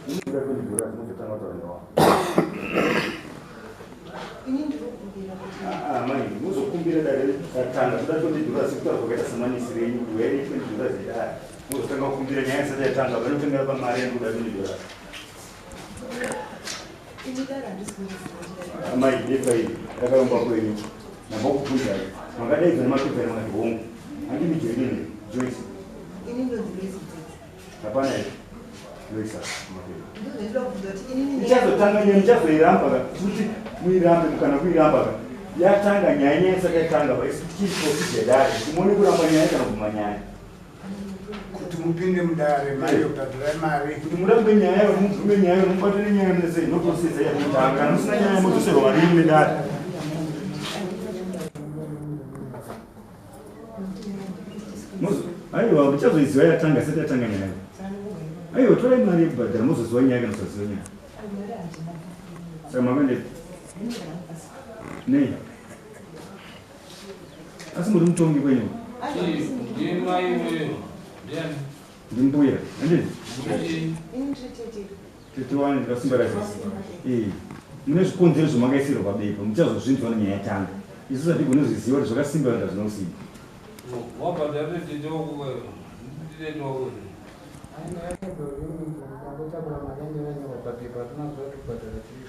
Munoda 20 dollars mozotanga kutaura newangu. Ini ndinokumbira kuti Ah, ah, mai, muzokumbira dare ratanga toda 20 dollars sekutaura kwakaita samanisi renyu kuti uyai ne 20 dollars yedare. Muzotanga kukumbira nyaya isati yatanga, vanotengera pamari yandoda 20 dollars. Ini dare handisi kuziva kuti dare. Amai, bepa iri rakarongwa kwenyu, ndambokubvunzai, makadaidzwa nemapepa ere? Makati hongu. Handimi Joinini Joyce? Ini ndonzi Lois Mutsetse. Hapana here Loisa mapepa? Ndozvandinoda kubvunza kuti inini Ichazotanga nyaya, muchazoiramba ka? Kuti muirambe kana kuiramba ka, yatanga nyaya, nyaya isati yatanga pa, isi tichiri procedure dare kuti muone kuramba nyaya kana kubvuma nyaya. Kuti mupinde mudare, mari yobhadhirai mari. Kuti murambe nyaya, mubvume nyaya, mubatane nyaya mese, no process yakutanga. Kana musina nyaya, modzoserwa mari yenyu nedare. Aiwa, muchazoiziva yatanga, isati yatanga nyaya. Aiwa, torai mari yekubhadhara, mozoziva nyaya kana musaziva nyaya. Saka makaende nei? Asi muri mutongi kwenyu? Ndimai weyo ndiani? Ndimbuya, handiti? Muri Ini ndiri tete. Tete wani ndikasimba racho. Mune zvikonzero zvamangaisirwa pabepa, muchazozvinzwa nenyaya yatanga. Isusu hatigoni kuzviziva kuti zvakasimba kana zvina kusimba. Wabhadharire tete wako, nditete wako. Ndangotakura mari yangu yakanyorwa papepa, hatinazuva kubhadhara tiri.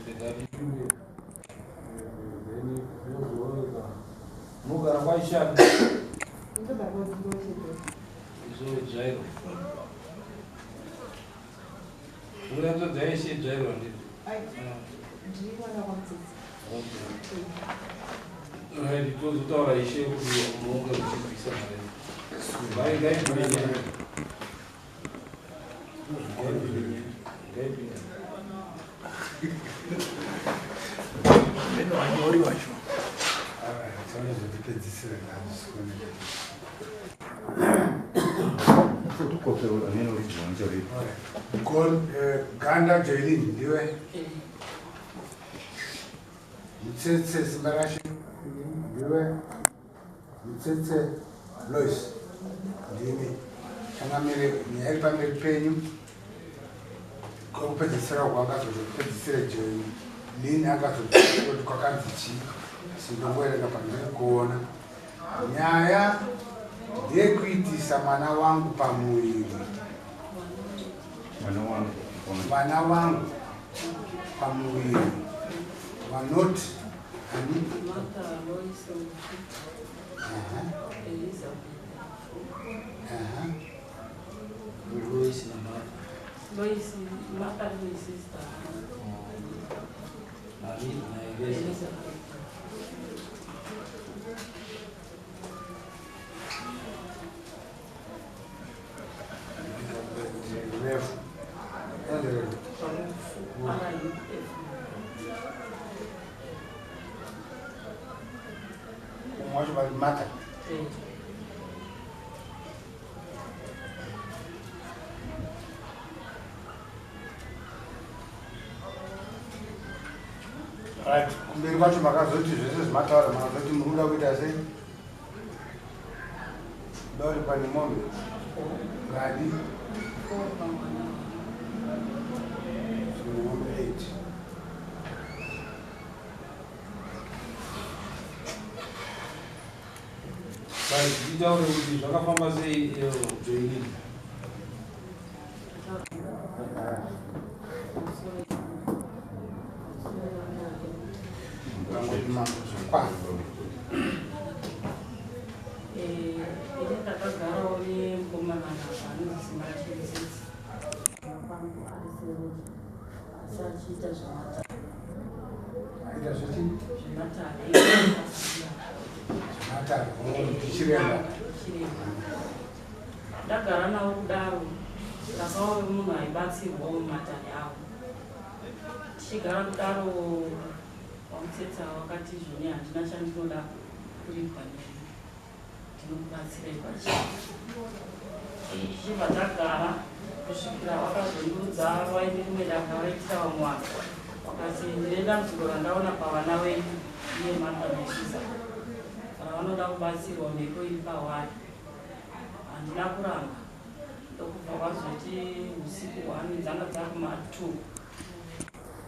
Then zvozooneka munogara kwaishanda. Ndogara kwadziwa chete. Izvo Jairo, unyatsodza ishe Jairo, nditi? Ai, ndiri mwana kwaMutsetse. Right, tozotaura ishe kuti munonge muchibvisa mari. Mai, ngaipinde, ngaipinde. Vanyori vacho. Vanozotipedzisira ngazvisioneka. Photocopy amene original nichoripo. Ganda Joelin, ndiwe? Mutsetse Simbarashe, ndiwe? Mutsetse Lois, ndini. Changamire, nyaya iri pamberi penyu kwekupedzisira kwakazozopedzisira Joelin akazoti kwakanzi chii, asi ndongoerenga pamberi kuona. Nyaya ndeyekuitisa mwana wangu pamuviri. Mwana wangu. Mwana wangu pamuviri vanoti ani? Martha Lois. Elizabeth. Lois naMartha. Lois, Martha Lois sister. Nani naEleza? Elizabeth. Refu. Rufu. R U F. Umwe wacho vari Martha. Eh. Right, kumberi kwacho makazoti zvese zvimataura, makazoti muri kuda kuita sei? Kuda kuti pane mombe ngadi? Four pamwana. Mombe 8. Right, nditaure kuti zvakafamba sei, Joelin. Ngangoti mambo zvakwana. Ini ndakagarawo nemukomana apa anonzi Simbarashe Mutsetse kwangu ari seroja, asi achiita zvematare. Aita zvechi? Zvematare. Zvematare, ndichiremba. Chiremba. Ndagara navo kudaro, ndakava munhu aibatsirwawo mumatare avo. Tichigara kudaro, vaMutsetsa vakati zvoni, handina chandinoda kuripwa nemi, ndinokubatsirai pachii. Tichibva tagara kusvikira vakazondiudza vaine rimwe daka vaitira vamwe vanhu, vakati ndine dambudziko randaona pavana venyu, iye Martha naEliza, ravanoda kubatsirwa, mhepo iri pavari. Handina kuramba, ndokubva vazoita. 1 dzanga dzakuma 2.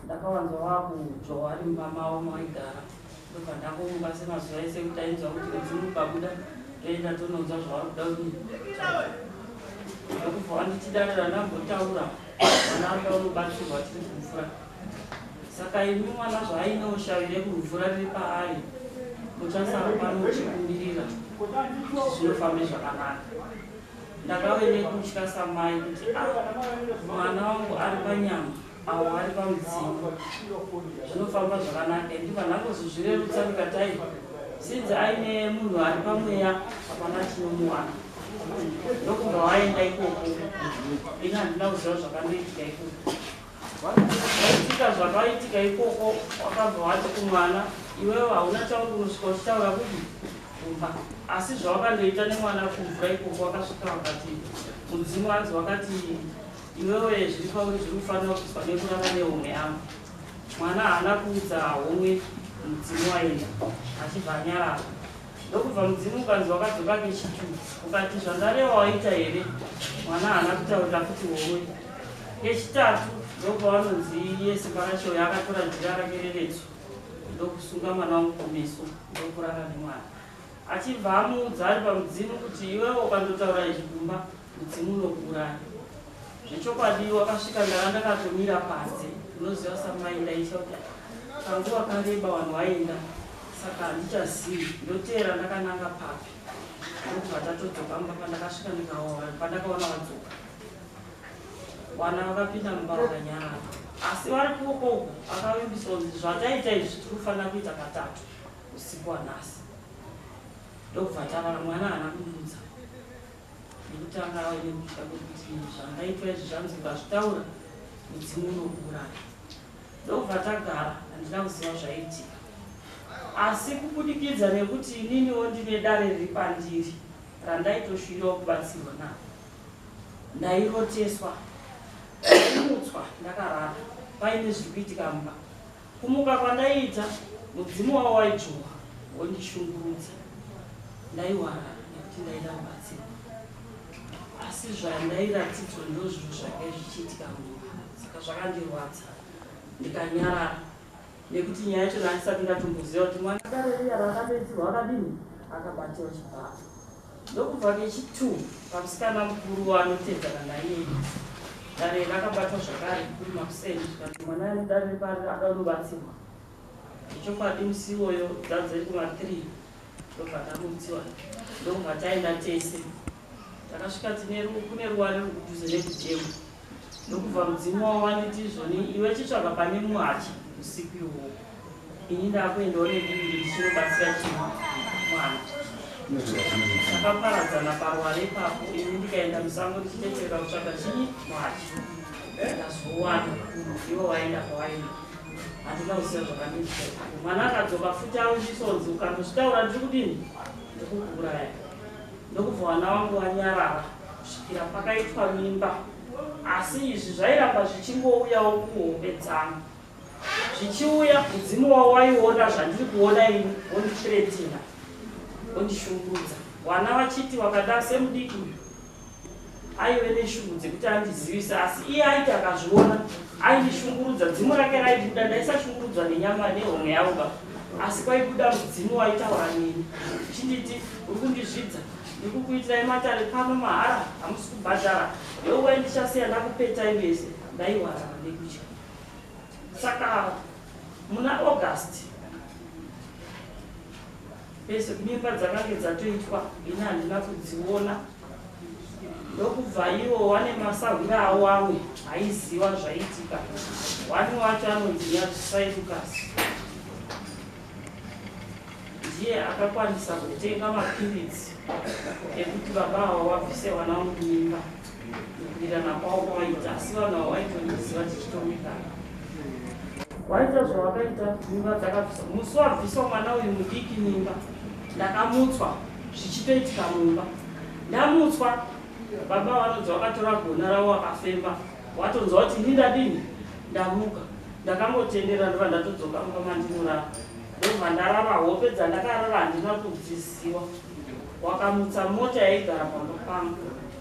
Ndakawanzwa wakudzva wari mumba mavo maigara. Ndobva ndangomuka semazuva ese kuti ainzwa kuti mudzimu ukabuda toenda tononzwa zvavari kuda kuti ndokubva wanditi dare randambotaura mwana ari kuda unobatsirwa tiri kumvura. Saka imi mwana zvaaine shavi rekumvura riri paari muchasara pano muchikumbirira kuti zvinofambe zvakanaka. Ndakave nekutya samai kuti ah, mwana wangu ari panyama avo ari pamudzimu zvinofamba zvakanaka. Ndibva ndangozozvirerutsa ndikati ai sinzi aine munhu ari pamweya hapana chinomuwana. Ndokubva waenda ikoko, ini handina kuziva zvakandoitika ikoko. Zvaitika zvakaitika ikoko, wakabva wati kumwana iwewe hauna chauri kunosvika uchitaura kuti kumba, asi zvawakandoita nemwana kumvura ikoko wakasvika wakati mudzimu anzi wakati iwewe zviri pauri zviri kufanira kubviswa nekurara nehomwe yangu. Mwana haana kuudza homwe, mudzimu waenda achibva anyarara. Ndokubva mudzimu ukanzi wakadzoka kechitu ukati zvandarewa waita here? Mwana haana kutaurira futi homwe. Kechitatu ndokubva vanonzi iye simba racho akatora jira rake reretso ndokusunga mwana wangu kumeso ndokurara nemwana. Achibva amuudza ari pamudzimu kuti iwewe ukandotaura izvi kumba mudzimu unokuuraya. Zvechokwadi wakasvika ndanga ndakatomira panze, unoziva samai ndaitya kuti kanguva kareba vanhu vaenda saka handichazivi ndoteera ndakananga papi. Ndokubva tatodzoka mumba pandakasvika pandakaona vadzoka. Vana vakapinda mumba vakanyarara, asi vari kuoko uku akavimbiswa kunzi zvataita izvi tiri kufanira kuita katatu usiku wanhasi. Ndokubva tarara, mwana haana kumuudza nekuti anga ave nekutya kwekuti zvandaitwa izvi zvanzi ukazvitaura mudzimu unokuuraya. Ndokubva tagara, handina kuziva zvaiitika, asi kubudikidza nekuti ininiwo ndine dare riri pandiri randaitoshuvirawo kubatsirwa naro, ndairoteswa, ndaimutswa ndakarara paine zviri kuitika mumba. Kumuka kwandaiita mudzimu wavo waidzvowa wondishungurudza. Ndaiwarara nekuti ndaida kubatsirwa, asi zvandairatidzwa ndozviro zvange zvichiitika mumba, saka zvakandirwadza ndikanyarara nekuti nyaya yacho ndandisati ndatomboziva kuti mwana dare riya raakatoitirwa akadini akabatiwa chibharo. Ndokubva kechi2 pamusikana mukuru anotedzana naiye dare rakabatwa zvakare kuri makuseni zvikati mwana ari mudare pari ada unobatsirwa. Zvechokwadi musi iwoyo dzadziri kuma3 ndobva tamutsiwa ndokubva taenda tese. Takasvika tine kune ruware ruri kudhuze nekudhemu ndokubva mudzimu wavo wanditi izvoni iwe chitsvaga pane muhachi usiku iwowo ini ndakuendawo nedivi ndichinobatsira chii mwana. Takaparadzana paruware ipapo ini ndikaenda musango ndichiteterera kutsvaga chii muhachi. Ndazowana ivo vaenda kwawaenda handina kuziva zvakandiitika ipapo. Mwana akadzoka futi aundisonzi ukandozvitaura ndiri kudini ndikukuuraya. Ndokubva vana vangu vanyarara kusvikira pakaitwa mimba, asi izvi zvairamba zvichingouyawo kuhope dzangu zvichiuya. Mudzimu wavo waiona zvandiri kuona ini wondithreatina wondishungurudza. Vana vachiti wakada semudiki uyu aive neshungu dzekuti andizivise, asi iye aiti akazviona aindishungurudza. Dzimu rake raibuda, ndaisashungurudzwa nenyama nehomwe yavo ba, asi kwaibuda mudzimu waitaura neni uchinditi uri kundizvidza, ndiri kukuitirai matare pano mahara, hamusi kubhadhara, yowai ndichasiya ndakupetai mese. Ndaiwarara nekutya. Saka muna August pese mimba dzakange dzatoitwa ini handina kudziona. Ndokubva iwo wane masahwira awo amwe aiziva zvaiitika. Wani wacho anonzi Nyatsai Lucas ndiye akakwanisa kutenga mapiritsi ekuti baba ava vabvise vana vangu mimba mukuwirirana kwavo kwavaita, asi vanhu ava vaitondiziva tichitomikana. Waita zvawakaita, mimba dzakabviswa. Musi wabviswa mwana uyu mudiki mimba, ndakamutswa zvichitoitika mumba. Ndamutswa, baba vanonzi vakatora gona ravo vakafemba, watonzwa kuti ini ndadini, ndamuka. Ndakangotendera ndobva ndatodzoka mumba mandinorara, ndobva ndarara. Hope dzandakarara handina kudziziva. Wakamutsa mota yaigara pamba pangu,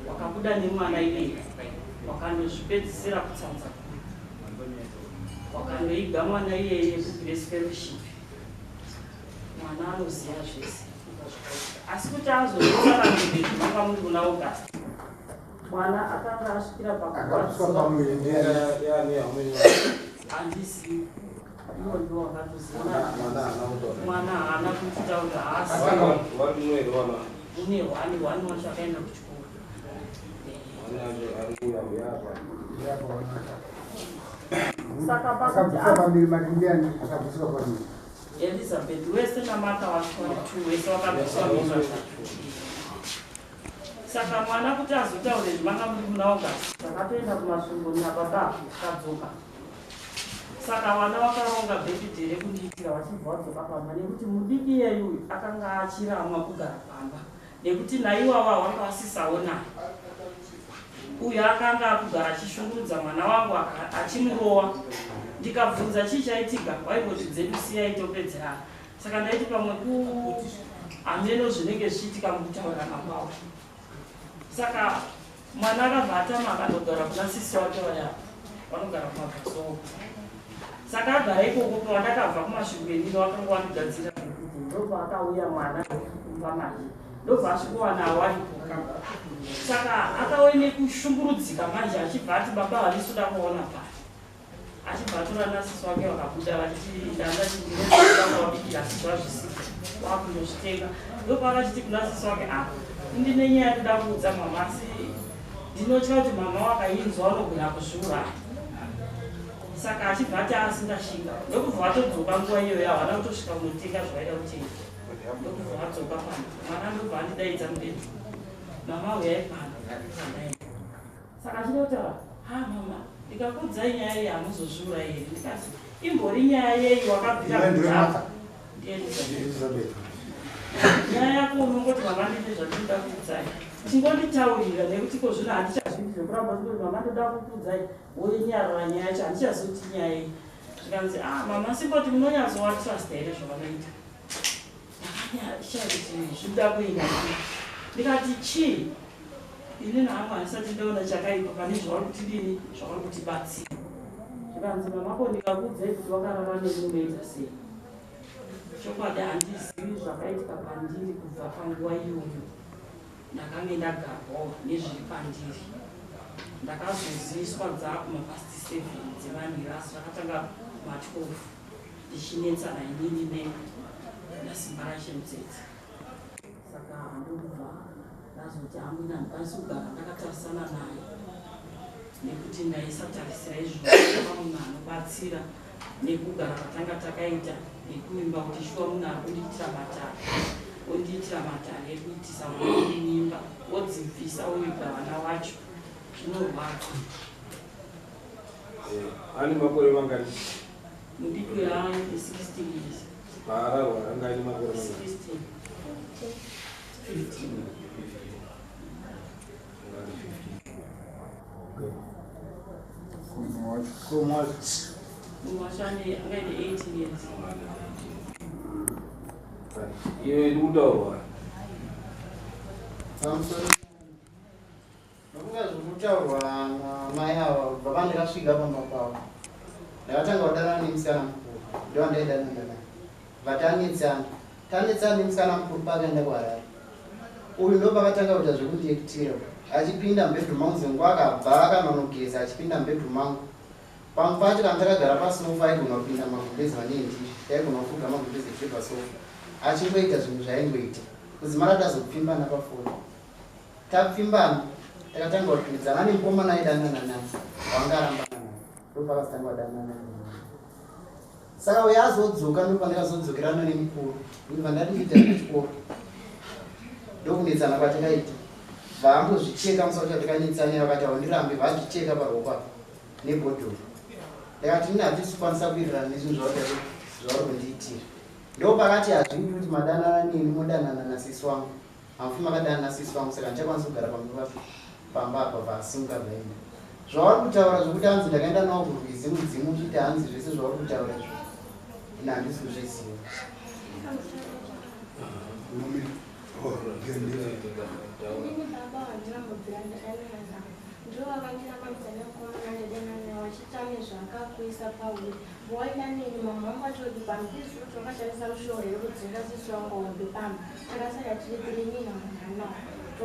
wakabuda nemwana iyeye. Wakandozvipedzisira kutsanza kuru, wakandoiga mwana iyeye kuGrace Fellowship. Mwana anoziva zvese kubva zvakaitika, asi kuti azozvitsanangudze zvimanga muri kuna August, mwana akanga asvikira Akabviswa pakurwadziwa. pamuviri ndiani? Yani hamene? Handizivi, iwo ndiwo wakatoziva. Mwana haana kutaura. Mwana haana kutitaura haasi. Vari munoere wana? Une hwani, hwani wacho akaenda kuchikoro. Mwana acho ari kuuya apa. Saka pakuti Akabviswa pamuviri mari ndiani akabviswa pamuviri? Elizabeth wese naMartha wacho vari two, wese wakabviswa mimba. Saka mwana kuti azotaure zvimanga muri muna August, takatoenda kuMasvingo nababa, tikadzoka. Saka vana vakaronga birthday rekundiitira vachibva vadzoka pamba, nekuti mudiki iyeyu uyu akanga achiramwa kugara pamba, nekuti naiwawa wanga vasisawo naye. Uyu akanga akugara achishungurudza mwana wangu, achimurowa. Ndikabvunza chii chaitika, waingoti dzedu siyai topedzerana. Saka ndaiti pamwe ku hameno zvinenge zvichiitika mukutaurirana kwavo. Saka mwana akabva atama, akandogara kuna sisi wake vaya vanogara kuMabvasowo. Saka agara ikoko, pavandakabva kuMasvingo inini, wakanga wandigadzira pekuti ndopaakauya mwana kumba manje, ndobva asvikowana awaripo. Saka akauya nekushungurudzika manje, achibva ati baba handisi kuda kuona pari, achibva atora nasisi wake vakabuda vachiti ndandachivabikira sisi wazvisika wakundozvitenga. Ndopaakachiti kuna sisi wake, "Ah, ndine nyaya yekuda kuudza mama, asi ndinotya kuti mama wakainzwa unogona kuzviuraya." Saka achibva ati asindashinga, ndokubva vatodzoka nguva iyoyo. Havana kutosvika kunotenga zvavaida kutenga, ndokubva vadzoka pano. Mwana ndobva andidaidza mubedroom, "Mama, uyai pano." Ndaenda. Saka achida kutaura, "Ha mama, ndikakuudzai nyaya iyi hamuzozviurayi here?" Ndikati, "Imbori nyaya yei wakabvira Iwe ndiwe kudhara?" Martha? NdiElizabeth. Elizabeth. "Nyaya yako unongoti mama ndine zvandinoda kuudzai, chingonditaurira, nekuti ko zvino handichazvidi zvekuramba ndingoti mama ndoda kukuudzai wonyarara nyaya yacho, handichazoti nyaya iyi." Zvikanzi, "Ah mama, simboti munonyatsowatrust here zvavanoita?" Ndakanyashaya kuti zvinoda kuenda kupi. Ndikati, "Chii? Inini hangu handisati ndaona chakaipa pane zvavari kutidini, zvavari kutibatsira." Zvikanzi, "Mama, ko ndikakuudzai kuti wakarara neni unoita sei?" Chokwadi handizivi zvakaitika pandiri kubva panguva iyoyo. Ndakange ndagarwawo nezviri pandiri. Ndakazoziviswa dzakumapast 7 dzemanheru, asi zvakatanga ma12, ndichinetsana inini nasimba rachemutsetse. Saka ndokubva ndazoti hamuna, handikwanisi kugara ndakatarisana naye, nekuti ndaisatarisira izvozvo munhu anobatsira nekugara kwatanga takaita nekuimba kuti shuwa munhu ari kundiitira matare, ondiitira matare ekuitisa mwana mimba, odzibvisa, oviga vana wacho, zvinorwadza. Ane makore mangani? Mudiki yaane 16 years. Paararwa anga aine makore mangani? 16, 15. Anga ari 15. Kumwe wacho? Mumwe wacho ane angaine 18 years. Iyo iri kutaurwa. Pamusoro nokunga zviri kutaurwa namai ava, kubva pandakasvika pamba pavo ndakatanga kudanana nemusikana mukuru, ndowandaidanana naye. Bva tanetsana, tanetsana nemusikana mukuru, paakaenda kuHarare uyu ndo pakatanga kuita zvekundiekitira, achipinda mubedroom mangu zenguva akabva akanonogeza, achipinda mubedroom mangu. Pamwe pacho kana takagara pasofa aigona kupinda magumbezi vanee ndiri, taigona kufuga magumbezi tiri pasofa, achingoita zvinhu zvaaingoita. Kudzimara tazopfimbana pafoni, tapfimbana takatanga kutumidzana nemukomana aidanana naye wanga arambana naye, ndopakazotanga kudanana naye. Saka uyo azodzoka, ndopandakazodzokerana nemukuru, ndibva ndati kuita zvechikoro, ndokunetsana kwatakaita. Vaambozvicheka musi wacho watakanetsana, vakati haundirambe, vazvicheka paruoko apa nebhodhoro. Ndakati ini hatisi kukwanisa kuwirirana nezvinhu zvauri kundiitira. Ndopakati hazvidi kuti madanana neni modanana nasisi wangu, hamufi makadanana nasisi wangu, saka ndichakwanisa kugara pamba papi pamba apa. Vasimuka vaenda. Zvauri kutaura zvokuti hanzi ndakaenda nawo kurwizi mudzimu uchiti hanzi, zvese zvauri kutaura izvo ini handisi kuzviziva. Oh, ndiyo. Inini baba wandinambobvira ndadanana navo. Ndivo vakandirambanidza nemukomana ndadanana naye vachiti ane zvaakakuisa pauri. Waida neni mama vangu vatori pano ndizive kuti vakashandisa mushonga here kudzinga sisi vangu hombe pamba. Takasara tiri tiri inini namwana.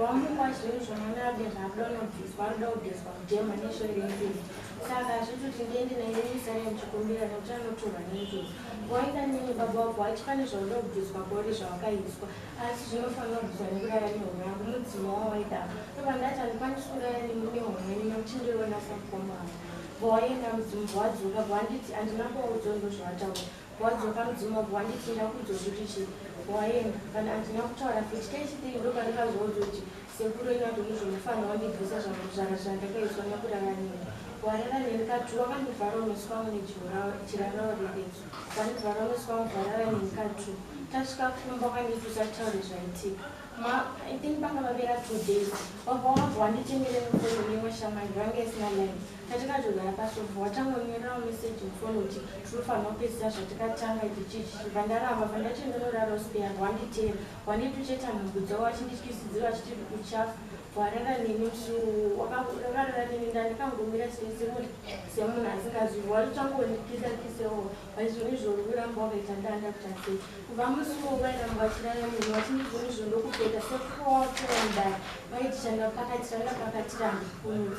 Wamuka zvinhu zvamwana ade zvaada unobviswa anoda kugezwa mudhema nesvere yenzizi. Saka hazviti kuti ndiende naye ndisare ndichikumbira nekuti anotorwa nenzizi. Waenda neni baba wako wachi pane zvauda kubviswa kwauri zvawakaiswa asi zvinofanira kubviswa nekurara nehomwe yangu mudzimu wawaida. Ndobva ndati handikwanisi kurara nehomwe yenyu nekuti ndiriona samukoma wangu. Bvawaenda mudzimu bvawadzoka bvawanditi handina kuvaudza ndozvawataura. Wadzoka mudzimu wabva wanditi ndakuudza kuti chii waenda kana handina kutaura futi kechipiri ndopandakazoudzwa kuti sekuru enyu andonozvomufanira wandibvisa zvandakaiswa nekurara neni warara neni katu wakandivhara umeso kwangu nejira rawo reretso wandivhara umeso kwangu varara neni katu tasvika kumba kwanditi usataure zvaitika I think panga papera 2 days wabva wabva wanditengere mufoni neimwe shamwari vanga isina line. Tatikatogara pasofa watangonyorerawo meseji mufoni kuti tinofanira kupedzisa zvatikatanga ichi chichi. Chibva ndaramba bva ndati ndonorara spare wanditeera wanditucheta nhumbu dzavo vachindityisidzira vachiti uchafa. Warara neni musi wakarara neni ndandikangomira semunhu asingazivi watotangondikisa kisewo vaizvonizvo kuramba wakaita ndanda kuita sei. Kubva musi uwo vairamba vachirara neni vachindizvonizvo ndokupeta sekuwatora mudare vaitichanda pakatiranda pakatiranda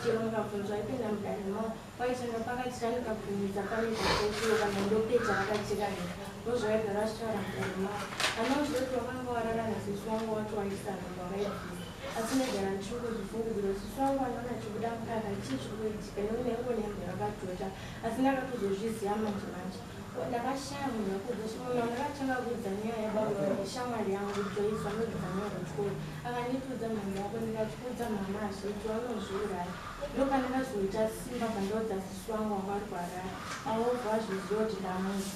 chero mukabvunzwa vaipinda mudare mavo vaitanda pakatiranda kabvumidza pane zvakaitika kana ndopeta vakatiranda ndozvaigara vachitaura mudare mavo. Anozoti wakanga warara nasisi wangu wacho waisa nhumbu wakaibvisa asi ndagara ndichingozvifungidzira sisi wangu anoona achibuda mukaka chii chiri kuitika nekuti ndaingonembe rakatota asi ndakatozozviziva manje manje ndakashaya munhu wekuudza. Munhu wandakatanga kuudza nyaya yababa neshamwari yangu Joyce vanodzidza naye kuchikoro akanditiudza mama wako ndikachikuudza mama hazviti vanozviuraya. Ndopandakazoita simba pandaudza sisi wangu wakarwara avobva vazviziva kuti ndamuzi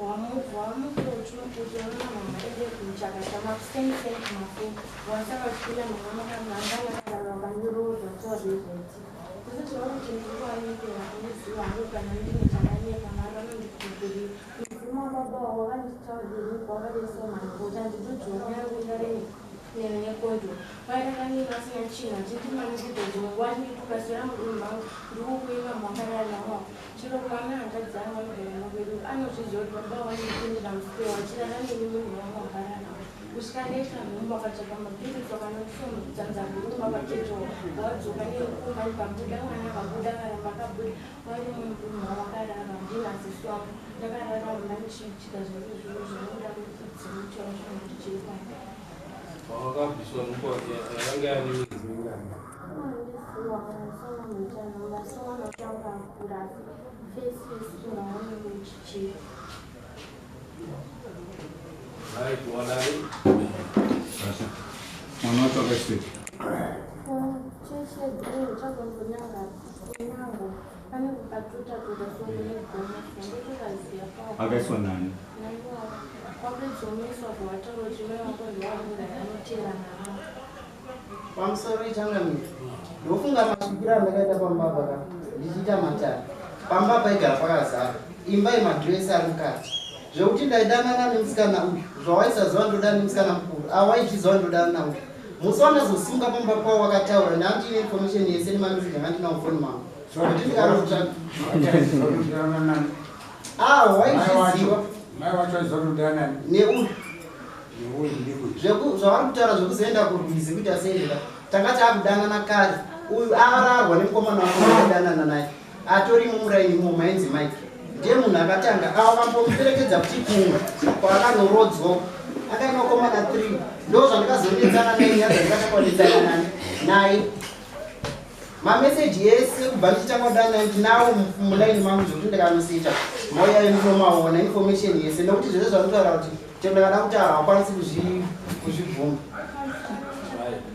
wamubva wamuka uchimukuti unoona mama ende kuchakata makuseni kumafu wasaka uchipinda mama makamangana kadaro vakandiroodza tozvezvaitika zvese zvava kuti ndikuvanikira andiziva hangu kana ndine chakanyepa mari vanondikukurira mudzimu wababa wavo vakanditaurira wakavaisa mhango kuti handitodziona yangu ndare nekondo vairara vasina chinhu achindimanikidza dzimwe nguva achindituka sera mudunhu mangu ndikukuima makarara nawo chero mwana hanzvadzi yangu anogara mukwedu anozviziva kuti baba vandipindira musipeo vachirara neni munhu wangu wakarara nawo kusvika ndaita nhumbu akatsvaka mapirisi akanotsonzanza gurumba pachecho wadzoka nekumba ndikabuda mwana akabuda akaramba akabuda wari mudunhu wakarara ndina sisi wangu ndakarara muna ndichiitika zvese zviro zvinoda kuti dzimuchaura kuti chiri kwani. Wakabviswa nhumbu yakanga yane mwedzi mingani? Andisiwa somamuita nhumbu asi mwana wacho akura face face ungaonenge uchichira. Right, wadare. Mwana wacho akaiswepi? Chechi yegreen chagonzonyanga kunyango pane kukatuta tuta so kune gomo so ndotokaziya. Akaiswa nani? Naiwa wapedzomiswa kuwataura kuti mai wako ndiwabuda anotera navo. Pamusoro ichangamira ndofunga masvikiro andakaita pamba ka ndichiita matare pamba paigara pakazara imba yemadhiresi ari mukati zvekuti ndaidanana nemusikana uyu zvawaisaziva ndodana nemusikana mukuru awaizviziva ndodana nauyu. Musi wandazosimuka pamba pavo wakataura ndandine information yese nemameseji anga ndinawo mufoni mangu kuti ndikarotsvaka ah waizviziva. Mai wacho aizotodanani? Neuyu. Neuyu ndikuyu. Zvavari kutaura zvekuzoenda kurwizi kuti aseendera tanga taakudanana kare. Uyu ararwa nemukomana wako aidanana naye atorimo muraini imomo ainzi Mike ndiye munhu akatanga avo kambomuperekedza kuti kumwe kwakanorodzwa akaina komana 3 ndo zvandikazonetsana naye nyaya dzandikatanga nani naye mameseji ese kubva ndichitanga kudana ndinawo mulaini mangu zvekuti ndikanosita mauya ndinomaona information yese nekuti zvese zvanotaura kuti chero ndakada kutaura hakwanisi kuzvibvuma.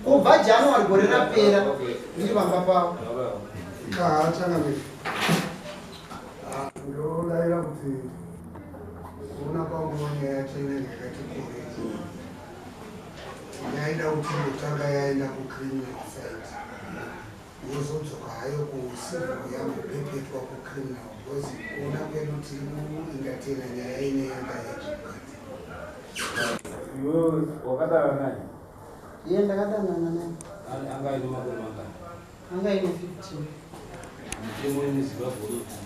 Kubva January gore rapera ndiri pamba pavo. Changamire, ndodayira kuti kuona kwangu nyaya yacho inenge yakati kure yaida kuti imbotanga yaenda kucriminal side yozodzoka hayo kucivil yambopepetwa kucriminal because kuona kwedu tiri kuentertaina nyaya ine yanga yechikati. Iwewe wakadana naye? Iye ndakadanana naye. Anga aine makore mangani? Anga ine 15. Mutemo wemuZimbabwe unoti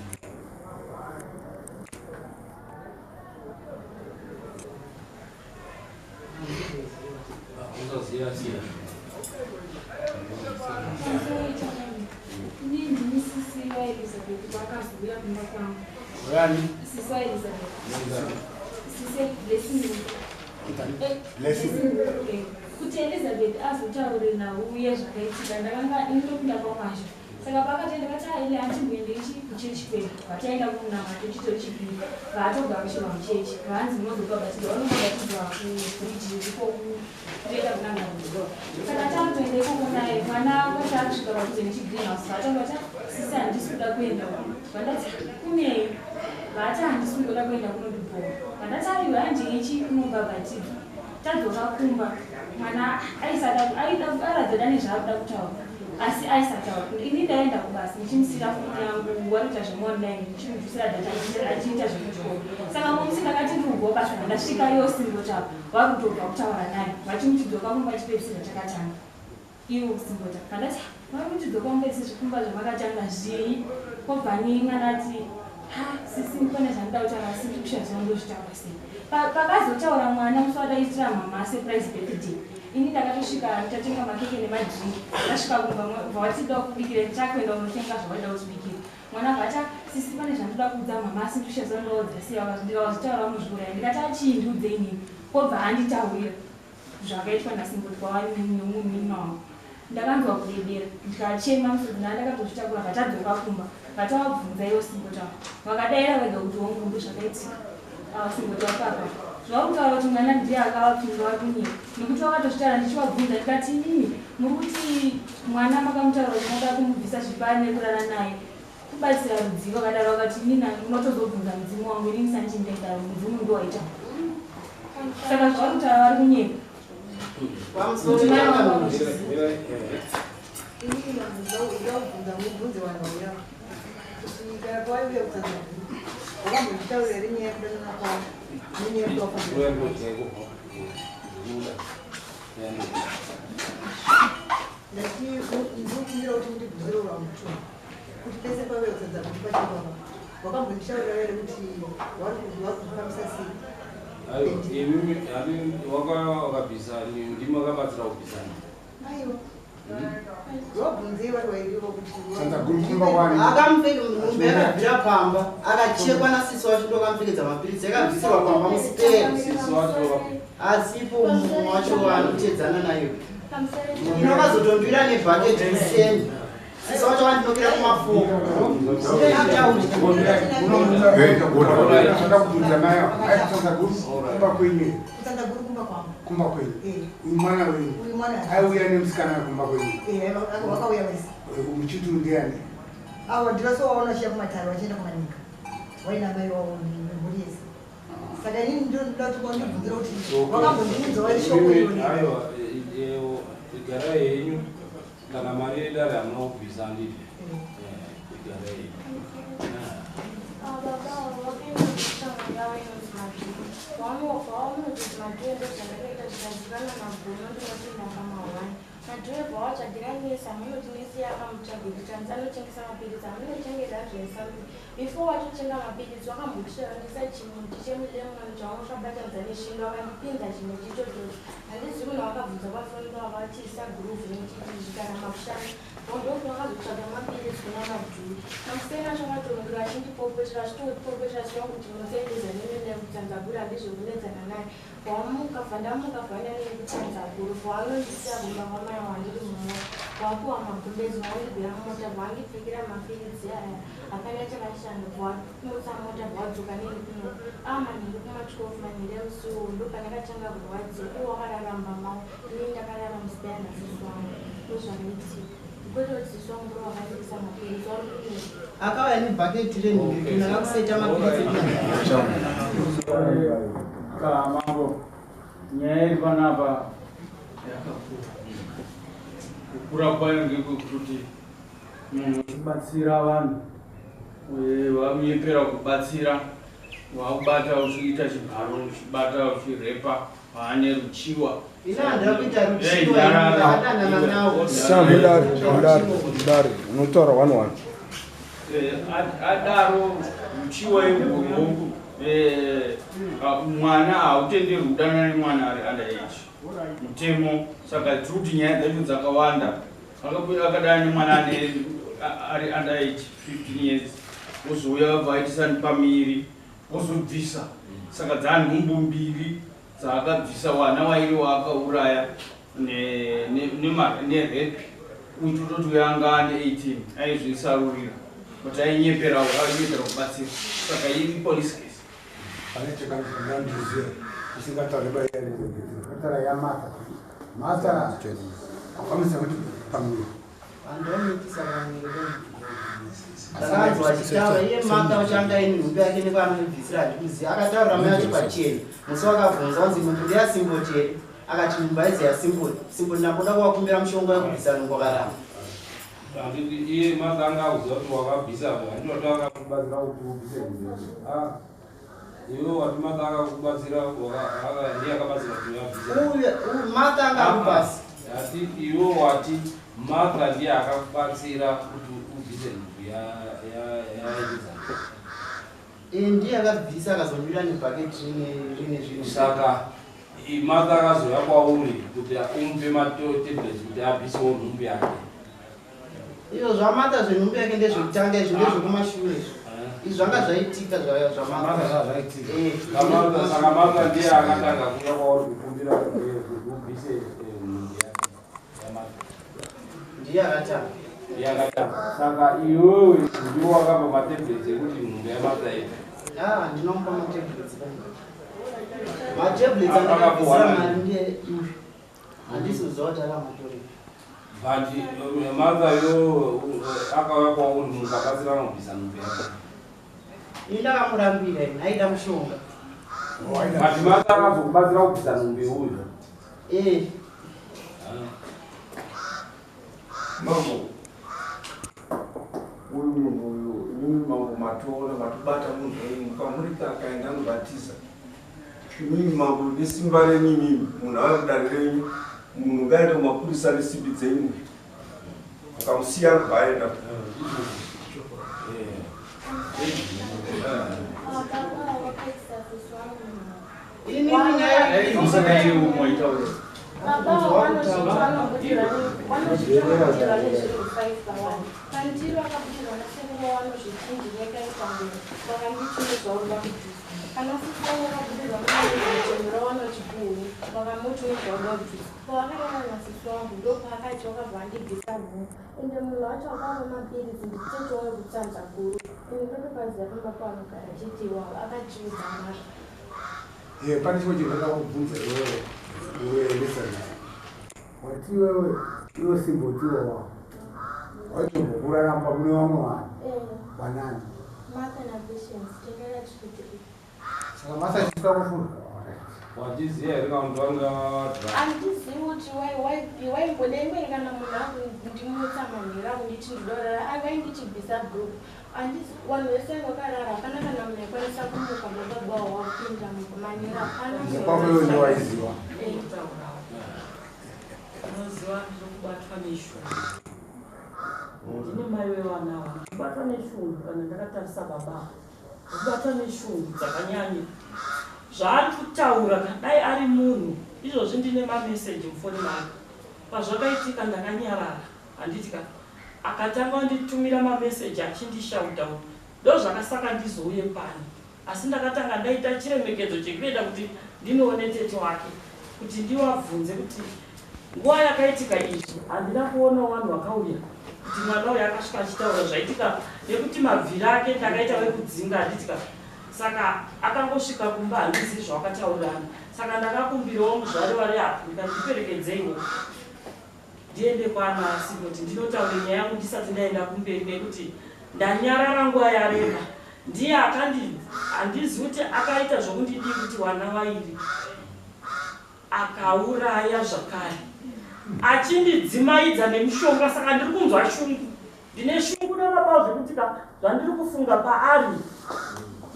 usaziva siya. Ini ndini sisi vaElizabeth vakazouya kumba kwangu. Vani? Sisi vaElizabeth. Sisi Blessing. Blessing. Kuti Elizabeth azotaure nauye zvakaitika ndakanga indopinda kwamwazvo. Saka pakatenda vati aile antimboende kuchechi kwedu. Vataenda kunamata chitori chipiri. Vaatogamuchirwa muchechi. Vanzi munozobhabhatidzwa vanobhabhatidzwa kubridge ikoko kutoenda kunangarudzo. Saka takutoenda ikoko naye mwana kwati akusvika padhuze nechigreenhouse vatanga vati sisi handisi kuda kuenda uko. Vandati kunei? Vati handisi kuda kuenda kunondibhowa. Vandati aiwa handeichi kunobhabhatidzwa. Tadzoka kumba mwana aisada aida aratidza nezvaakuda kutaura. Asi aisataura. Ini ndaenda kubasa ndichimusira foni yangu warikuita zvemuonline ndichimubvisira data achiita zvekuchikoro. Saka musi ndakati ndikubva basa ndasvika yosimbota varikutobva kutaura naye vachimutidzoka kumba chipedzisira chakatanga. Iwo kusimbota. Ndati varikutidzoka kumba kumba zvamakatanga zvii? Kobva mwana ati ha sisi pane zvandoda kutaura asi ndiri kushaya zvandozvitaura sei. Pakazotaura mwana musi wadaitira mama surprise birthday. Ini ndakatosvika tatenga makeke nemadrinki. Ndasvika kumba vatida kubikira takuenda kunotenga zvavaida kutibikira. Mwana vati sisi pane zvandoda kuudza mama asi ndiri kushaya zvandoudza sei ndikazvitaura muzviuraya. Ndikati achii ndiudze inini. Kobva anditaurira zvakaitwa naSimboti kwavari nomunin'ina wangu. Ndakanzwa kudedera ndikachema musodzi ndakatozvitakura vatadzoka kumba vatavabvunza ivo Simboti avo. Vakadaira vega kuti hongu ndozvakaitika. Simboti vakapa. Zvakutaura kuti mwana ndiye akavapinga vari kunyika. Nekuti vakatozvitaura ndichivabvunza ndikati inini muri kuti mwana makamutaura kuti moda kumubvisa zvipari nekurara naye. Kubatsira rudzivo vakadaro vakati inini unotozobvunza mudzimu wangu inini sandindendaro mudzimu ndowaita. Saka zvakutaura vari kunyika. Inini ndakubvunza mubvunze vanhu vauya kuti kana pavaiuya kutsanza wakambozvitaurira here nyaya yekudanana kwavo nenyaya yekuti ndati ndinokumbira kuti mundibvunzire rwamutunhu kuti pese pavauya kutsanza kuti pachibaba wakambonditaurira here kuti vari kuzvifambisa sei? Aiwa, imimi wakabvisa ndimi wakabatsira kubvisana. Aiwa. Wabvunzei vari vairivo kuti akamupfeka nhumbi akabvira pamba akachekwa nasisi wacho ndokamupfekedza mapiritsi akabvisirwa pamba musiperi asipo mumwe wacho anotedzana nayo. Ino akazotondwira nebhaketi kuseni. Sisi wacho vandinokira kumafoko. Kutsanza guru kumba kwangu. Kumba kwenyu. Uyu mwana wenyu. Uyu mwana. Aiuya nemusikana kumba kwenyu. Vakauya vese. Muchiti ndiani? Avo ndinosovaona vachiya kumatare vachienda kumanika. Vaina mai wavo nemhuri yese. Saka inini ndinoda kuti vandibvunzire kuti wakambondiudza shoko irori. Aiwa, igarai henyu kana mari yedare hamuna kubvisa handiti. Igarai henyu. Baba vakaenda kushamwari yavo inonzi Madhuku. Vamunoti Madhuku ndozvandakaita zvikazivana naGono ndinopinda pamahwani. Madhuku bva watsvagira nesi amunoti nesi yakamutsvagira kuti hanzi anotengesa mapiritsi amunochengeta zvesambi. Before watotenga mapiritsi wakambotishandisa chimuti chemulemon chaungabatanidza neshinga wakandipinza chimuti ichochocho. Handizivi munhu wakabvunza pafoni pavakatiisa groove nechiti zvikaramba kushanda. Ndokuti wakazotsvaga mapiritsi kuna Madhuku. Mamuseni acho akatomukira achindipopotera achitopopotera achiva kuti munosaendeza nemene kutsanza guru handizvekunetsana naye. Wamuka ndamuka vaenda nekutsanza guru vaanondisiya kumba kwamai wandiri mumota. Wapuwa magumbezi vaandigwira mumota vaandipfekera mapiritsi aya hapana chakashanda vamutsa mota vawadzoka neni kuno. Manheru kuma12 manheru emusiwo ndopandakatanga kurwadziwa iwo wakarara mumba mavo inini ndakarara musipaya nasisi wangu ndozvakaitika. Kwete kuti sisi wangu ndo wakandibvisa mapiritsi vari kunyika. Akauya nebhaketi renhumbi ndakakusaita mapiritsi. Mambo, nyaya iri panapa yakakura. Kukura kwayo ngekwekuti munhu uchibatsira vanhu vamunyepera kubatsira, wakubata uchiita chibharo, uchibata uchirepa, Pane ruchiwa. Ini handina kuita ruchiwa, ndakadanana nawo. Mudare, mudare, mudare, unotaura one one. Adaro ruchiwa irworwo, mwana hautenderwi kudanana nemwana ari under age, mutemo. Saka tiri kuti nyaya dzacho dzakawanda. Akadana nemwana ane ari under age 15 years, wozouya vabva aitisa pamiri, wozobvisa. Saka dzanhumbu mbiri dzaakabvisa, wana wairi waakauraya nerape. Uyu tototi uyo anga ane 18, aizvisarurira but ainyepera, ainyepera kubatsira. Saka iri police case. Pane chakandiziva isingatauri baElizabeth, akataura yaMartha. Martha akwanisa kuti pamuviri. Handomitisa pamuviri. Ndakanzwa achitaura iye Martha wachanga ini nhumbi yake nekwaanobvisira handikuziva. Akataura mai vacho pachena musi wakabvunza wanzi nhumbu ndeyasimboti here, akati nhumbu haizi yasimboti. Simboti ndamboda kuvakumbira mushonga wekubvisa nhumbu, akaramba. Handiti iye Martha anga akuziva kuti wakabvisa? Handiti wati akakubatsira kuti ubvise nhumbu? Ah, iwe wati Martha akakubatsira, ndiye akabatsira kuti abvise. Uyu Martha anga akupasi. Ati iwe wati Martha ndiye akakubatsira kuti ubvise nhumbu yaElizabeth. Ndiye akabvisa, akazonyura nebhaketi rine zvinhu. Saka Martha akazouya kwauri kuti umupe matablets kuti abvisewo nhumbu yake? Izvo zvaMartha zvenhumbu yake ndezvekutanga, izvo ndezvekumashure. Izvo izvi zvanga zvaitika zvaMartha. Saka Martha ndiye akatanga kuuya kwauri kukumbira kuti ubvise nhumbu yake yaMartha? Ndiye akatanga. Ndiye akatanga. Saka iwewe ndiwo wakapa matablets ekuti nhumbu yaMartha ibve? Ah, ndinomupa matablets. Matablets andakabvisira mari ndiye uyu, handisi kuziva kuti akamatorei. But Martha yo akauya kwauri, mukabatsirana kubvisa nhumbu yake? Ini ndakamurambira, ini aida mushonga. But Martha akazokubatsira kubvisa nhumbu yeuyu? Eh. Mambo, uyu munhu uyu, imimi mambo matoona matobata munhu wenyu, mukamuripa akaenda anobatiza. Imimi mambo nesimba renyu, imimi munhu ava kudare renyu, munhu ngaende kumapurisa nesimbi dzenyu, mukamusiya anobva aenda. Baba wakaisa sisi wangu. Inini nyaya Musakaite umwe itaure. Baba vanozviti nezvinhu 5 pawani pandiri vakabudirwa nasekuru, vanozviti ndinekaitangura vakanditi unozvaurwa kubvisa. Kana sisi vangu vakabudirwa naetendera vanochiguhu, vakamuti unozvaurwa kubvisa. Pavakaenda nasisi wangu ndopaakati wakabva andibvisa nhumbu. Ende munhu wacho akava mapiritsi nditete wangu kutsanza guru. Ende ndotopaziva pamba pavanogara chete iwavo akachiudza Martha. Pane chimwe chinhu ndakakubvunza iwewe, iwe Elizabeth. Wati iwewe, iwe simbotiwa wako waitombokuraramba mune vamwe vanhu vanani? Martha naPatience, tengera tiri. Saka Martha achisvika kufunda? Wachiziva here kana kuti vanga? Handizivi kuti waimbode imweni kana munhu akundimutsa manheru akunditi ndidorara, vaindichibvisa group. Handisi vanhu vese vakarara, hapana kana munhu aikwanisa kumuka mababa wapinda manheru, hapana. Nekwako iwe ndiwaiziva? Unoziva, ndinokubatwa neshungu. Ndine mai vevana ava, ndikubatwa neshungu kana ndakatarisa baba. Ndikubatwa neshungu dzakanyanya. Zvaari kutaura, dai ari munhu izvozvi ndine mameseji mufoni make. Pazvakaitika ndakanyarara, handiti ka? Akatanga kunditumira mameseji achindishauta, ndo zvakasaka ndizouye pano. Asi ndakatanga ndaita chiremekedzo chekuenda kuti ndinoone tete wake kuti ndivabvunze kuti nguva yakaitika izvi handina kuonawo vanhu vakauya kuti mwana uyu akasvika achitaura zvaitika, nekuti mabviri ake ndakaita wekudzinga, handiti ka? Saka akangosvika kumba, handizivi zvawakataurirana. Saka ndakakumbirawo muzvari vari apa, ndikati ndiperekedzeiwo ndiende kwana Singoti ndinotaure nyaya yangu ndisati ndaenda kumberi, nekuti ndanyarara nguva yareba. Ndiye akandi, handizivi kuti akaita zvokundidii kuti wana vairi akauraya zvakare achindidzimaidza nemishonga. Saka ndiri kunzwa shungu, ndine shungu nababa zvekuti ka zvandiri kufunga paari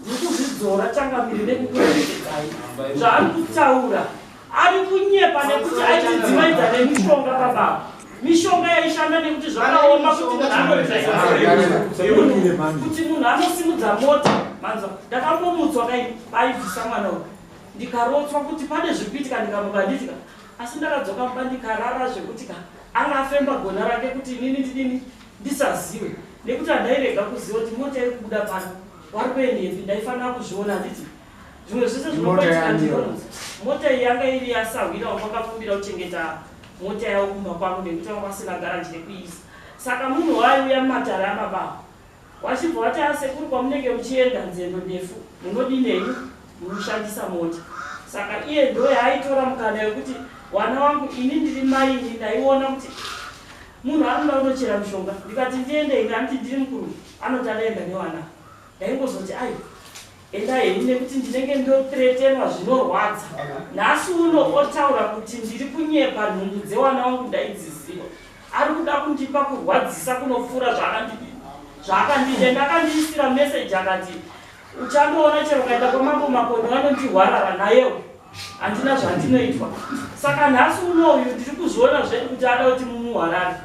ndiri kuzvidzora, changamire, nekukuremekedzai. Zvaari kutaura Ari kunyepa nekuti aitidzimaidza nemishonga baba. Mishonga yaishanda nekuti zvakaoma kuti munhu kuti munhu anosimudza mota. Manzwa, ndakambomutswa kai paibvisa mwana uyu, ndikarotswa kuti pane zviri kuitika, ndikamuka nditika, asi ndakadzoka mumba ndikarara zvekuti ka anga afemba gona rake kuti inini ndidini ndisaziwe, nekuti handairega kuziva kuti mota iri kubuda pano wari kuendepi, ndaifanira kuzviona handiti zvimwe zvese zvinongoitika ndinonzi mota iyi yanga iri yasahwira wanga wakakumbira kuchengeta mota yavo kumba kwangu nekuti vanga vasina garaji rekuiisa. Saka munhu waiuya mumatare ababa wachibva wati asekuru, kwamunenge muchienda nzendo ndefu munodinei, munoshandisa mota. Saka iye ndo yaaitora mukana wekuti wana wangu, ini ndiri maini, ndaiona kuti munhu anoda kunochera mishonga, ndikati ndiende ini, anoti ndiri mukuru, anoti adaenda newana. Ndaingozoti ai enda henyu nekuti ndinenge ndothreatenwa zvinorwadza. Nhasi uno otaura kuti ndiri kunyepa, nhumbu dzewana wangu ndaidziziva. Ari kuda kundipa kurwadzisa kunopfuura zvaakandiita. Ndakandiisira meseji akati uchandoona chero ukaenda kwamambo Makoni vanondihwarara nayewo handina zvandinoitwa. Saka nhasi unoyu ndiri kuzviona zvedu kuti ada kuti mumuhwarare.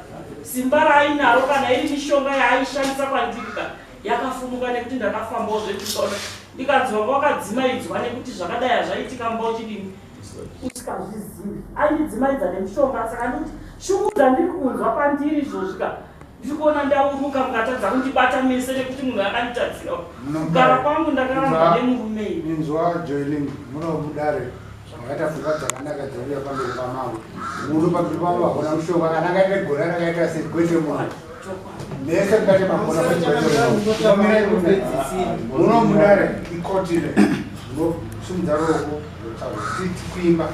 Simba raainaro kana iri mishonga yaaishandisa kwandiri ka yakafumuka nekuti ndakafambawo zvedu ndikanzi wanga wakadzimaidzwa nekuti zvakadai hazvaitika mumba uchidini usikazvizivi. Aindidzimaidza nemishonga. Saka ndikuti shungu dzandiri kunzwa pandiri izvozvi ka ndiri kuona ndauruka mukatadza kundibata mese nekuti munhu akanditadzira kugara kwangu ndakaramba nemurume ini. Inzwa Joylin, muno mudare makaita pfungwa dzakanaka dzauya pamberi pamambo. Muno pamberi pamambo hakuna mushonga kana akaita gora rakaita segwete munhu. Mese mukati makona muno mudare ikotile munosimudza ruoko titi kuimba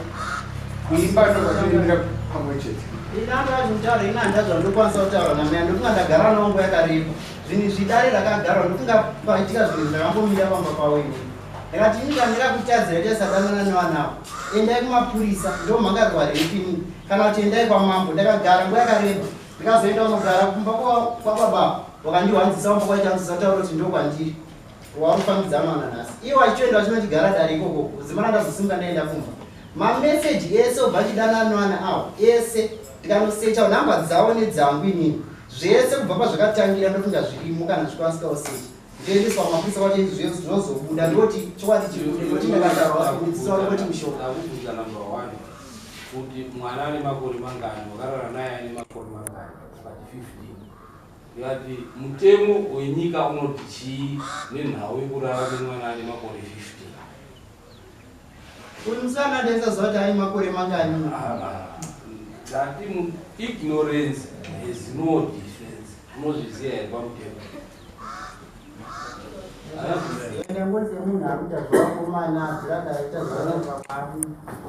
kuimba ndokwatoimbira pamwe chete. Inandoazvokutaura ina handazva ndokwanisa kutaura namai, ndokunga ndagara nawo nguva yakareba. Zvinhu izvi dare rakagarwa, ndokunga paitika zvinhu ndakambomira pamba pavo ini. Ndakati ini kana ndakakutadzira tisadanana nevanavo, endai kumapurisa ndomhangarwa repi ini, kana kuti endai kwamambo. Ndakagara nguva yakareba, ndikazoenda kunogara kumba kwababa wakandiwanzisa kumba kwaichanzisa taura kuti ndokwandiri warufambidzana nanhasi. Iwo achitoenda vachinondigara dare ikoko zimana ndazosimuka ndaenda kumba. Mameseji ese obva achidanana nevana avo ese, ndikanosecha nhamba dzavo nedzangu inini zvese kubva pazvakatangira ndofunga zvirimo kana zvikwanisika kusecha ndoendeswa kumapurisa kwacho zvinozobuda ndoti chokwadi chibude ndoti ndakataura kuti mushonga. Ndakubvunza number one kuti mwana ane makore mangani, wakarara naye ane makore mangani, ukati 15. Ndikati mutemo wenyika unoti chii nenhau yekurara nemwana ane makore 15? Uyu musikana ndaisaziva kuti ane makore mangani. Ndati ignorance has no defense. Unozviziva here pamutemo? Ndangoti semunhu ari kuita zvevakomana zvirakaita zvavanobva.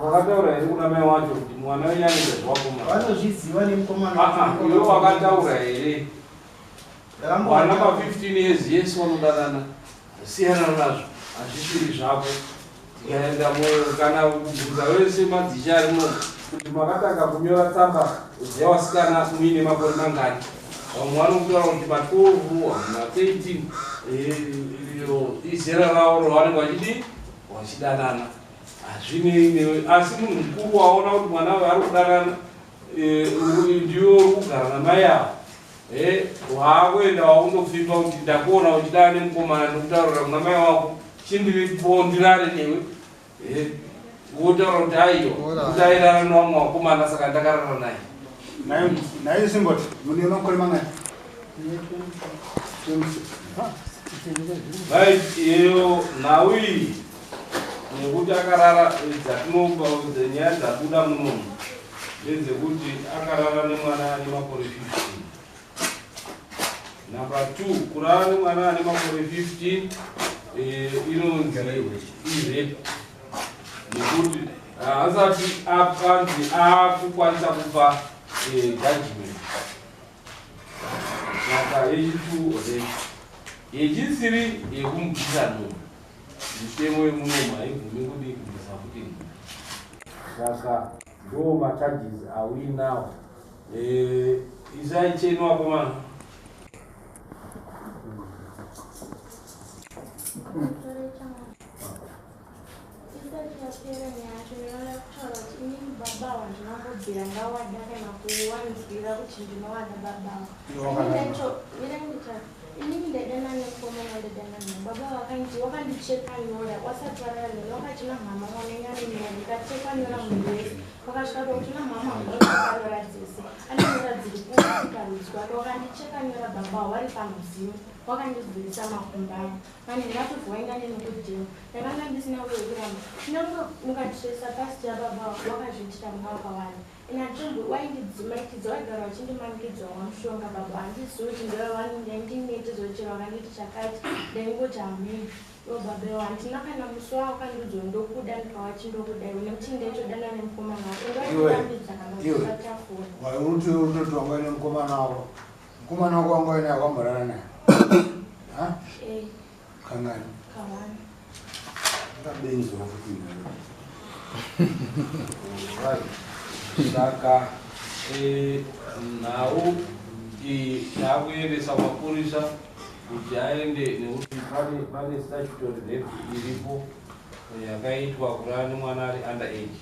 Wakataura here kuna mai wacho kuti mwana wenyu anoita zvevakomana? Vanozviziva nemukomana. Iwe wakataura here? Mwana pa15 years yes vanodanana, siyana nazvo, hazvisiri zvako. Tikaenda kana kubvunza wese madzishe arimo kuti makatanga kunyora tsamba dzevasikana muine makore mangani, vamwe vanokutaura kuti ma12, ma13, izera ravo ravanenge vachidi vachidanana, hazvinei newe. Asi munhu mukuru waona kuti mwana uyu ari kudanana, ndiwe uri kugara namai ava, waakuenda waundopfimba kuti ndakuona uchidana nemukomana, ndikutaurira kuna mai wako chindiripo ndirare newe, wotaura kuti aiwa kuti airara nevamwe vakomana saka ndakarara naye. Naye Simboti mune makore mangani? Right, iyo nhau iyi nekuti akarara dzatinopa nyaya dzabuda munomu ndedzekuti akarara nemwana ane makore 15. Number 2, kurara nemwana ane makore 15 inonzi irape nekuti asati anzi akukwanisa kupa judgment. Saka yechi2 rape, yechi3 yekumubvisa nhumbu. Mitemo yemunomu haibvumi kudi kubvisa futi nhumbu. Saka ndo macharges awinawo. Isai cheni wakomana. Isati yapera nyaya yacho, ndinoda kutaura kuti Baba wandinongobvira ndawada kana kuwanzwira kuti ndinowada baba. Inini ndaidana nemukomana ndaidana naye. Baba vakanzi wakandicheka nyora wasati warara neni wakachina mhama wanenyanina ndikacheka nyora munhu wese. Wakasvika pakuti na mhama wandicheka nyora dzese. Ane nyora dziri kukarudzi kwake wakandicheka nyora baba wari pamuzimu. Wakandivhurisa makumbo angu. Mane ndakubva waenda neni kudhimu. Ndakanga ndisina kuyekuramba. Kunyange mukatiresa pasi yababa wakazviitira muna wakawanda. Ina tsvimbo waindidzimaikidza waigara wachindimanikidzwa wamushonga baba handizivi kuti ndinetezvochero wakanditi chakati ndaingoti hamini. Ivo baba ivo handina kana musi wawakandiudzwa ndokuda ndikawachi ndokuda iwe nekuti ndaitodana nemukomana wako. Ndairambidza kana kusatafura. Waiuti unoti wanga uine mukomana wako. Mukomana wako wanga uine wakamborara naye. Ha? Eh. Kangani? Kawani. Kabenzi wakuti. Right. Saka nhau iyi takuendesa mapurisa kuti aende nekuti pane statutory rape iripo yakaitwa kurara nemwana ari under age.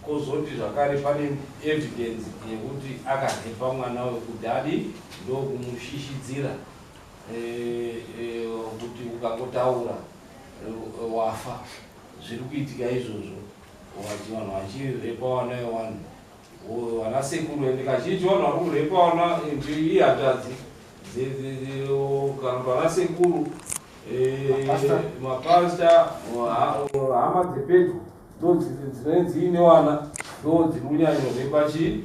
Kozoti zvakare pane evidence yekuti akarepa mwana uyu kuti adi ndokumushishidzira kuti ukangotaura wafa. Zviri kuitika izvozvo vanhu vachirepa vana vevanhu vana sekuru ende kazhinji vanhu vari kurepa vana ihanzvadzi kana kuti vana sekuru mapasta hama dzepedyo ndo dzinenge dziine vana ndo dziri kunyanyorepa chi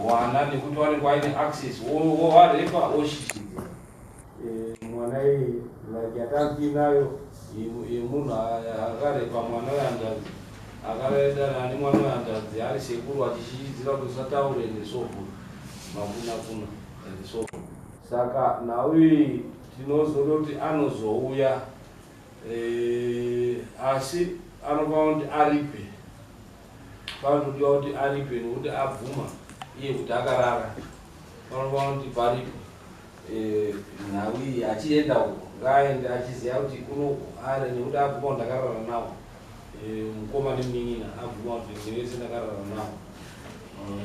vana nekuti vanenge vaine access wovarepa woshishidzira mwana iyi like yatatiinayo yemunhu akarepa mwana wehanzvadzi akaredana nemwana wehanzvadzi ari sekuru achishishidzira kuti usataure nesovhu makuna kuna nesovhu. Saka nhau iyi tinozodoti anozouya asi anofanira kuti aripe. Panodiwa kuti aripe nekuti abvuma iye kuti akarara. Panofanira kuti paripe nhau iyi achienda uko ngaaende achiziva kuti kunoku ari nekuti abvuma kuti ndakarara nawo. Mukoma nemunin'ina abvuma kuti ndivese ndakarara nawo.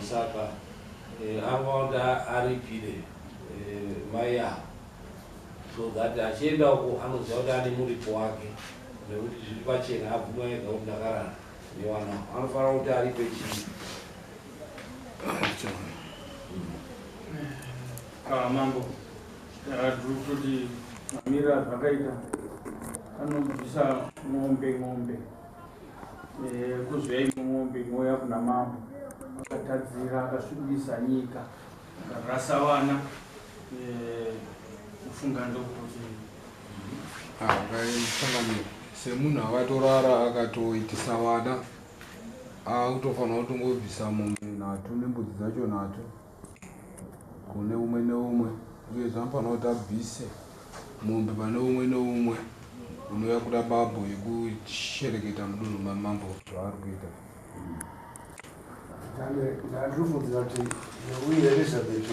Saka anofanira kuti aripire mai avo so that achienda uko anoziva kuti ane muripo wake nekuti zviri pachena abvuma ega kuti ndakarara nevana. Anofanira kuti aripe chii? Mambo tiri kutoti mamiriro azvakaita anobvisa ng'ombe kuzouya imwe ng'ombe inouya kuna mambo akatadzira akasvibisa nyika akarasa vana kufunga ndokuti akaisanganira semunhu akatorara akatoitisa vana akutofanira kutongobvisa mombe nhatu nembudzi dzacho nhatu kune umwe neumwe uye zvanofanira kuti abvise mombe pane umwe neumwe unouya kuda babo yekushereketa mudunhu mamambo zvaari kuita. Ndandinofungira kuti neuyu Elizabeth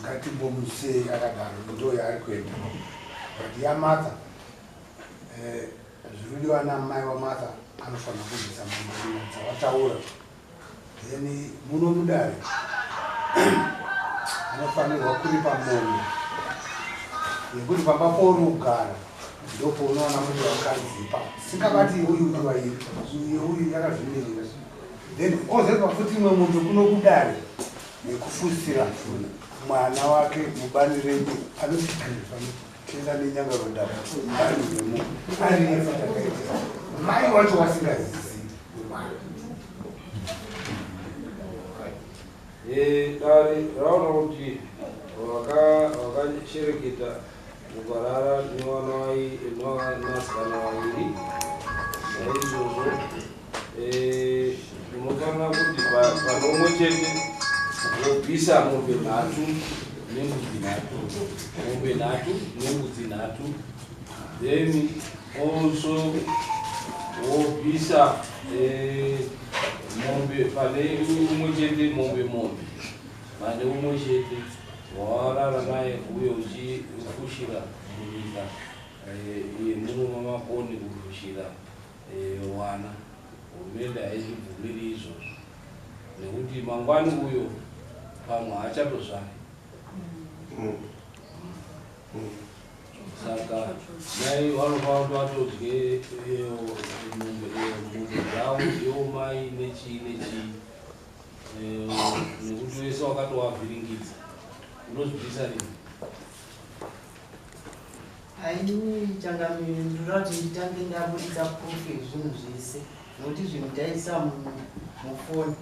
ngatimbomusei akadaro ndo yaari kuenda. But yaMartha zvinodiwa namai waMartha anofanira kubvisa mombe dzawataura. Then muno mudare anofanirwa kuripa mombe yekuti pamba pauri kugara ndopaunowana kuti wakadzipa singabati uyu udiwa iri uyu yakazvimirira. Then ozoipa futi imwe mombe kuno kudare yekufusira mwana wake mubani renyu anotenda nenyanga rodhaka bani remu ari yefuti akaitisa mai wacho wasingazivi mwana. Dare raona kuti wakashereketa ukarara nevana vasikana vaviri naizvozvo unofanira kuti pane umwe chete wobvisa mombe nhatu nembudzi nhatu, mombe nhatu nembudzi nhatu, then also wobvisa mombe pane umwe chete mombe pane umwe chete wawarara naye uye uchifushira munyika yemuno mamakoni kufushira vana. Hurumende haizvibvumiri izvozvo. Nekuti mangwani uyo pamwe haachatozvari. Saka mai vanofanira kuti vatodye mombe dzavo ivo mai nechii nechii, nekuti wese wakatovavhiringidza. Unozvibvisa rini? Aini changamire, ndinoda kuti nditange ndabudisa proof yezvinhu zvese, nokuti zvinhu taisa mufoni.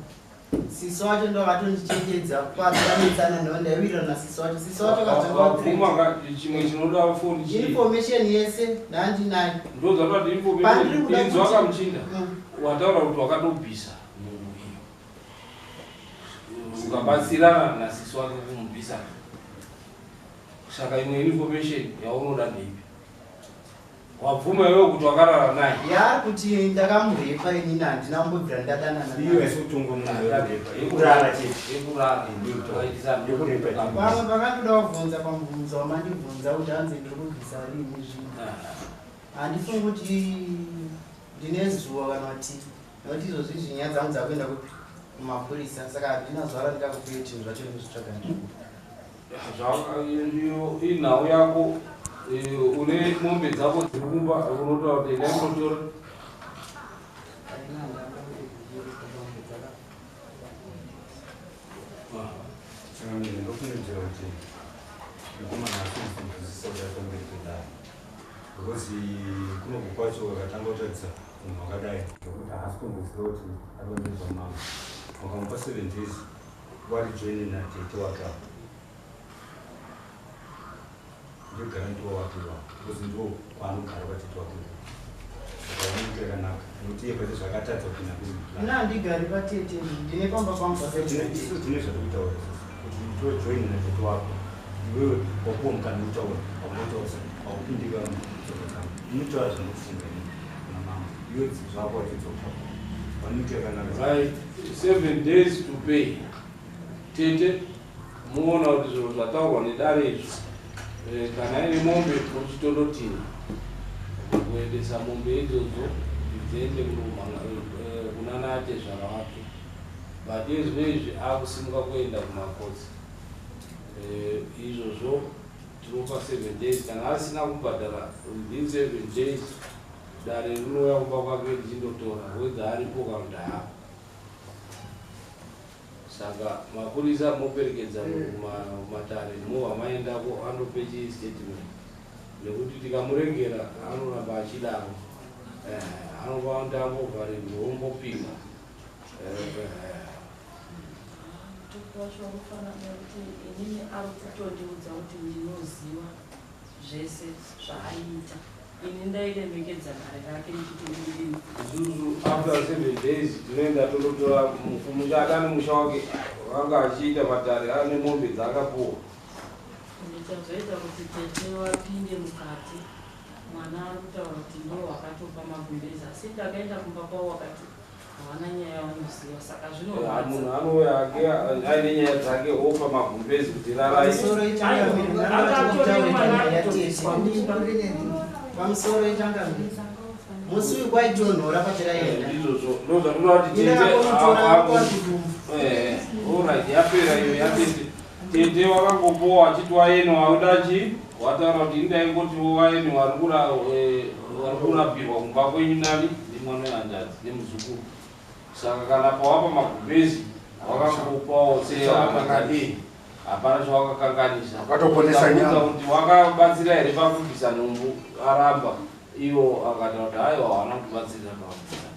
Sisi wacho ndo vakatondichenjedza kwatanetsana, ndo ndaiwirirana nasisi wacho. Sisi wacho Wabvuma chimwe chinoda foni chii? Information yese ndandinayo. Ndo zvatati. Pandiri kuda Information inzwa kamuchinda. Wataura kuti wakatobvisa munhu iyo, ukabatsirana nasisi wake kumubvisa. Saka imwe information yaunoda ndeipi? Wabvuma iwewe kuti wakarara naye. Yaari kuti ndakamurepa, inini handina kumbobvira ndadanana Iyo naye. haisi kutongwa munhu yekurepa, yekurara chete. Yekurara. Yekurepa. Pamwe pakandoda kubvunza, pamubvunzo wamandibvunza kuti hanzi ndiri kubvisa rini zvinhu, handifungi kuti ndine zuva kana kuti, nekuti izvozvi zvinyaya dzangu dzakuenda kupi? Kumapurisa. Saka handina zuva randingakupe chinhu zvacho ndozvitsvaga. Iyo inhau yako. Une mombe dzako dziri kumba, unotaura kuti endai munotora. Ndofungidzira kuti mukomana asinzwisisa kuti ari pamberi pedare, because kunoku kwacho akatanga kutaridza munhu wakadai nekuti haasi kumboziva kuti ari pamberi pamama. Wakamupa 7 days, warijoine natete wake apo, ndiyo guarantor wake iwapo, because ndo kwaanogara kwatete wake. Saka vanoita yakanaka nekuti iye pache zvakatadza kupinda. Ina handigari patete, ndine pamba pangu. Isu tine zvatikutaura isusu kuti tojoin natete wako. Iwewe wapuwa mukana wekutaura, wakunotaurisa, wakupindika tsoka dzangu, inotaura zvanokufunga inini kuna mama. Iwe zvako wachidzoka, vanoita yakanaka. Right, 7 days to pay. Tete, muona kuti zviro zvataurwa nedare izvo, kana iri mombe muchitonotina kuendesa mombe idzodzo kuti dziende kuna natezvara wake, but izvo izvi akusimuka kuenda kumakotsi. Izvozvo tinopa 7 days. Kana asina kubhadhara within 7 days, dare rinouya kumba kwake richindotora, whether aripo kana kuti haapo. Saka mapurisa moperekedza kumatare, mova maendako andope chistatement, nekuti tikamuregera anoramba achidaro. Anova kuti ambovharirwe, ombopima. Wacho wakufanana nekuti inini ari kutondiudza kuti ndinoziva zvese zvaaiita. Ini ndairemekedza dare rake ndichiti ndidini. Isusu after 7 days tinoenda tototora mumusha. Ane musha wake, vanga achiita matare, ane mombe dzaakapuwa. Ndichazoita kuti tete wapinde mukati. Mwana ari kutaura kuti ndo wakatopa magumbezi, asi ndakaenda kumba kwavo wakati havana nyaya yavanoziva. Saka Munhu zvinorwadza. anouya ake aine nyaya dzake, opa magumbezi kuti rarai. Pamusoro ichangamire, Akatore mwana yatete. Pamusoro ichangamire, musi uyu kwaitonhora patiraenda. Izvozvo ndo zvatinoda kuti Ine tete akonotora kwazvidumbu. Alright, yapera iyo yatete. Tete wakangopowa achiti waeni wauda chi wataura kuti indaingoti waeni vari kurapirwa kumba kwenyu nani nemwana wehanzvadzi nemuzukuru. Saka kana pawapa magumbezi wakangopawo seakadii, hapana chawakakanganisa. Wakatoponesa Ukamuudza nyama. kuti wakabatsira here pakubvisa nhumbu, aramba. Iwo akataura kuti aiwa, haana kubatsira pakubvisa.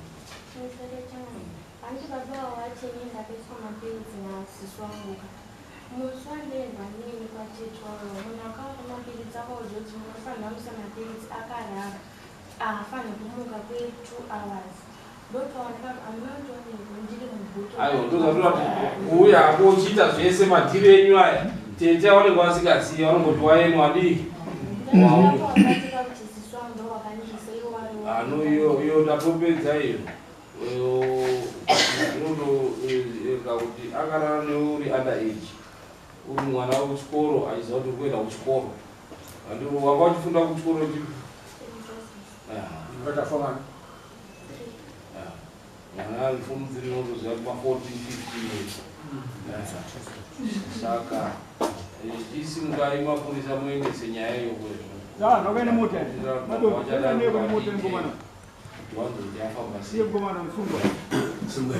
Hanti baba wawacheni ndakaiswa mapiritsi nasisi wangu. Musi wandaendwa neni kwatete wavo, munhu akaupa mapiritsi akaudza kuti munofanira kuisa mapiritsi akarara, haafaniri kumuka kwe2 hours. Ndopaoneka hamuna kutoneko ndiri mubhuto. Aiwa, ndozvatoda kuti uya hako uchiita zvese madhiri enyu aya, tete aonekwa asingazivi, vanongoti waeni wadii. Ndakabatika kuti sisi wangu ndo wakandisa iwo wari. Ano iyo iyo tatopedza iyo. Inotoeka kuti akarara neuri under age, uri mwana wechikoro, achiziva kuti uri kuenda kuchikoro. Andi wanga uchifunda kuchikoro chipi? Vakafanana. Mwana ari form 3 unotoziva kuma 14 15 years. Saka chisimukai mapurisa muendese nyaya iyo kwezvo. Ah, nakaenda mota. Madoda, nakaenda mota ngomana. Kuti wanzoti afamba sei. Siye ngomana msungwa. Sungwa.